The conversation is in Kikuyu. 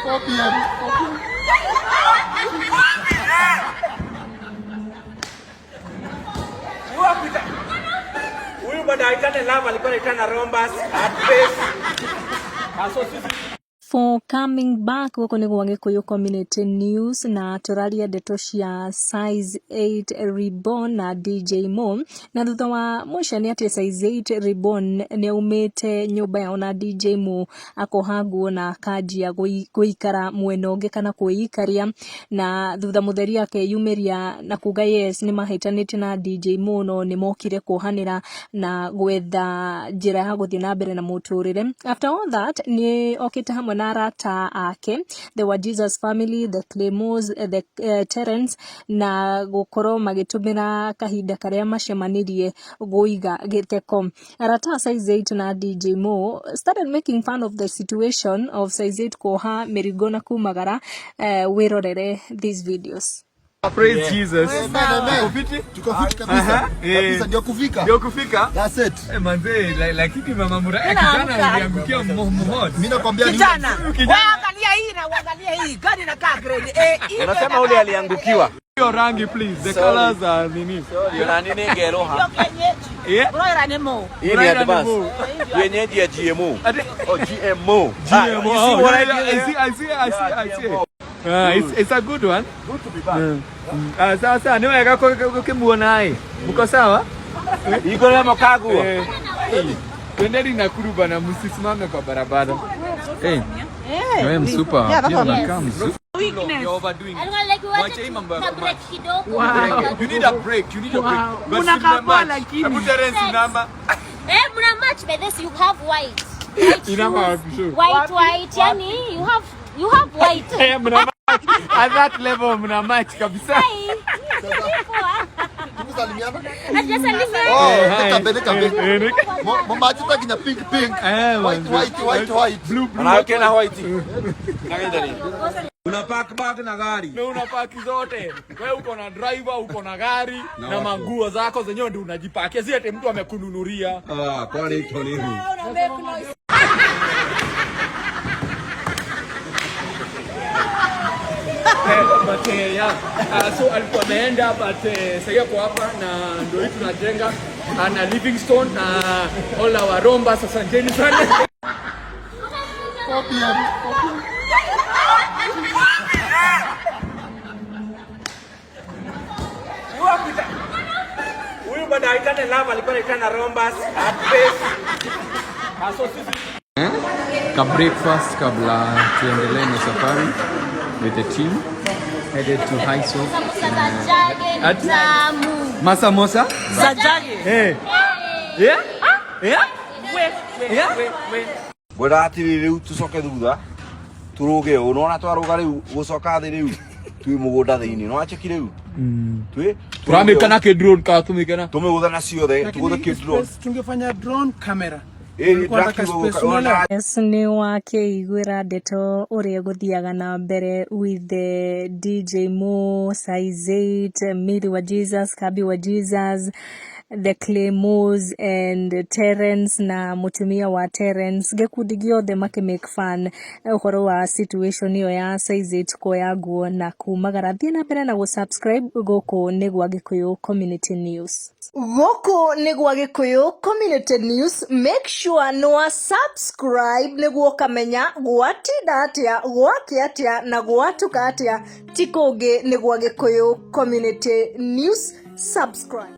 4 p.m. Huyu bado aitane love, alikuwa anaitana Rombas at base. Aso sisi For coming back guku ni gwa Gikuyu Community News na turaria ndeto cia Size 8 Reborn na DJ Mo. Na thutha wa mucani ati Size 8 Reborn ni aumite nyumba yao na DJ Mo akoha nguo na akanjia guikara mwena ungi kana kwĩikaria. Na thutha mutheri akeyumiria na kuga yes, ni mahĩtanĩtie na DJ Mo no nĩ mokire kuohanĩra na gwetha njĩra ya gũthiĩ na mbere na mũtũrĩre. After all that, nĩ okĩte hamwe na arata ake, the Wa Jesus family, the Claymores, the Terence, na gukorwo magĩtũmĩra kahinda karĩa macemanirie gũiga gĩteko. Arata a Size 8 na DJ Mo started making fun of the situation of Size 8 kuoha mĩrigo na kumagara. Wĩrorere these videos. Praise Jesus. Amen. Tuko fiti? Tuko fiti kabisa. Eh. Kabisa ndio kufika. Ndio kufika? That's it. Eh, manze, lakini mama Mura, kijana aliangukia muhot. Mimi nakwambia ni Kijana, Kijana. wewe angalia hii na uangalie hii. Gari inakaa grade A. Hii Unasema ule aliangukiwa. Hiyo rangi please. The colors are nini? Yona nini ngeroha. Hiyo kienyeji. Yeah. Broiler ni mo. Hii ni Broiler ni advance. mo. Kienyeji ya GMO. Ati- Oh, GMO. Ah, you GMO. see Oh, what I yeah, did I see, there? I see, I see, I see. GMO. Ah, it's a good one. Good to be back. Ah, sawa sawa, ni wega kukimuona eh. Mko sawa? Iko na makaguo. Eh, eh, twendeni Nakuru bana, msisimame kwa barabara. Eh. Wewe msupa, pia unakaa msupa. You're overdoing it. Alikuwa like Wacha wacha hii mambo ya tu break kumatch. kidogo. You need a break. You need a break. But Unakaa si mna poa match. lakini. Hebu Terence inama. Eh, mna match by this you have white. White Inama shoes, wapi shoe? White white, yani you have white. Eh, mna match. At that level mna match kabisa. Hi. Poa. tukusalimiana. Hatujasalimiana. Oh, Eh, hi. nikabe nikabe. Eh, nika- Mama kinya pink pink. Eh, White manze. white white white. Blue blue. Wanawake na white. Nagaida nini? Una pack bag na gari. Na unapaki zote. Wewe uko na driver, uko na gari na manguo zako zenyewe ndio unajipakia. Si ati mtu amekununulia. Ah, kwani Tony. But yeah. So alikuwa ameenda, but sasa yuko hapa na ndio hii tunajenga na Livingstone na all our romba. Asanteni sana. 4 p.m. Huyu bado aitane love, alikuwa anaitana Rombas at base. Aso sisi Ka breakfast kabla tuendelee na safari with the team headed to Highsop. Samosa za jage ni Ati? tamu. Masamosa? Za jage. Eh. Yeah? Yeah? We, we, Yeah? we, we. Ngwenda atiriri riu tucoke thutha turuge ũ nona twaruga riu gucoka thi riu twi mugunda thiini no acheki riu twi Turamikana ki drone ka tumikana. tumiguthe na ciothe tuguthe ki drone. Tungefanya drone camera. Ĩ, Nilikuwa nataka ndirakiuga space, unaelewa? Yes, nĩ wakĩiguĩra ndeto ũrĩa gũthiaga na mbere with the DJ Mo, Size 8, Milly wa Jesus, Kabi wa Jesus, the Claymores and Terence na mũtumia wa Terence, gĩkundi gĩothe makĩ make fun ũhoro wa situation ĩyo ya Size 8 kuoya nguo na kumagara. Thiĩ na mbere na gũ-subscribe, gũkũ nĩ gwa Gĩkũyũ Community News. Gũkũ nĩ gwa Gĩkũyũ Community News. Make sure nĩ wa subscribe nĩguo ũkamenya gwatinda atĩa, gwakĩa atĩa na gwatuka atĩa. Ti kũngĩ, nĩ gwa Gĩkũyũ Community News. Subscribe.